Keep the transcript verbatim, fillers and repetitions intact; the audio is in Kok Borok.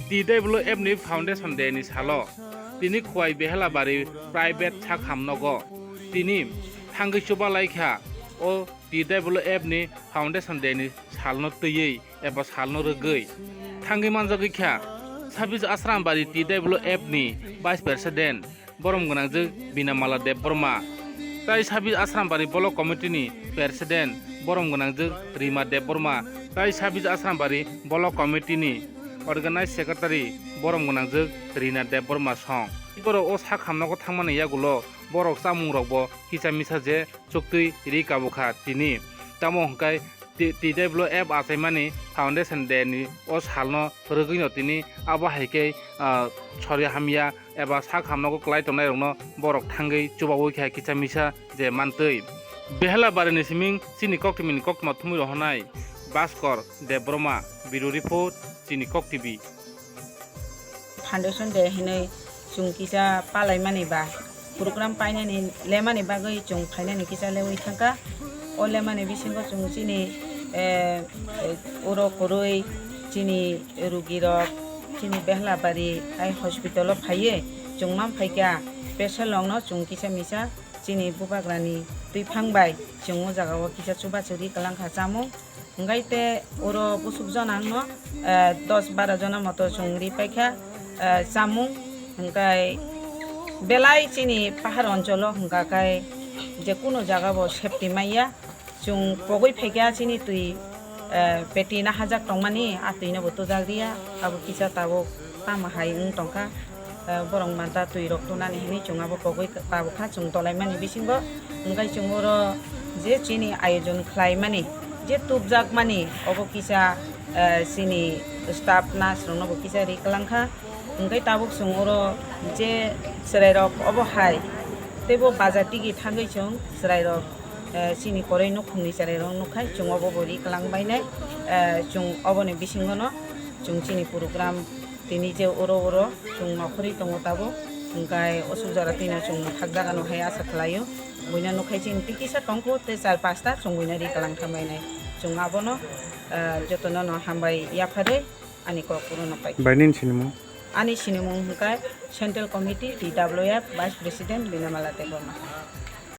T W F ni Foundation Day ni salo tini Khowai Behelabari private sakham nogo tini thangwi chuba laikha. O T W F ni Foundation Day ni salno twiwi eba salno rwgwi thangwi manjagwi kha Sabis Asrambari T W F ni Vice President borom gwnangjwk Binamala Debbarma, tai Sabis Asrambari Block Committee ni President borom gwnangjwk Rima Debbarma, tai Sabis Asrambari Block Committee ni Organize Secretary borom gwnangjwk Rina Debbarma song. Borok o sakham nogo thangmani yagulo borok chamung rokbo kisa misa je chuktwi ri kabukha tini. Tamo hwnkhe T-, T W F achaimani Foundation Day ni o salno rwgwino tini abo hai khe, ah, sori hamya eba sak hamnogo kwlai tongnairokno borok thangwi chubaui kha kisa misa je mantwi. Behela barini siming chini koktwmini koktwma thumwi rohornai Bhaskor Debbarma, Bureau Report, chini Kok T V. Foundation Day hinwi chwng kisa palaimani ba program painani lemani bagwi chwng phainani kisa lewi thangkha. O lemani bisingo chwng chini, eh, uro kwrwi chini rugirok chini Behlabari hai hospital o phaiwi chwng man phaikha, patient rokno chwng kisa misa chini bubagrani twiphang bai chwng o jaga o kisa chubachu ri kwlangkha chamung. Hwnkhe te oro busuk jona wngno, eh, dos baro jona moto chwng ri paikha, eh, chamung. Hwnkhe belai chini pahar oncholo hwnkha khe je kuno jaga bo safety manya. Chwng pogwi phaikha chini twi, eh, peti nahajak tongmani, a twino bo tujak riya, abo kisa tabuk tamo hai wng tongkha. Eh, borok manta twi rok tunani hinwi chwng abo pogwi tabukha chwng tolaimani bisingo. Hwnkhe chwng oro je chini ayojon khlaimani, je tubjakmani, obo kisa, eh, chini staff nurse rokno bo kisa ri kwlangkha. Hwnkhe tabuk chwng oro je chwrairok obo hai teibo bazar tigi thangwi chwng chwrairok, eh, chini kwrwi nukhungni chwrairok nukkhai chwng obo bo ri kwlangbainai. Eh, chwng oboni bisingono chwng chini program tini je oro oro chwng nokhorwi tongo tabuk, hwnkhe o suk jora twino chwng thak jagano hai asa khlaio. Buino nukhai chini tei kisa tongkho tei char pasta chwng buino ri kwlang thambainai. Chwng abono, eh, jotono no hambai yapharwi ani kok purono pai. Bai nini sinimung? Ani sinimung hwnkhe Central Committee T W F Vice President Binamala Debbarma.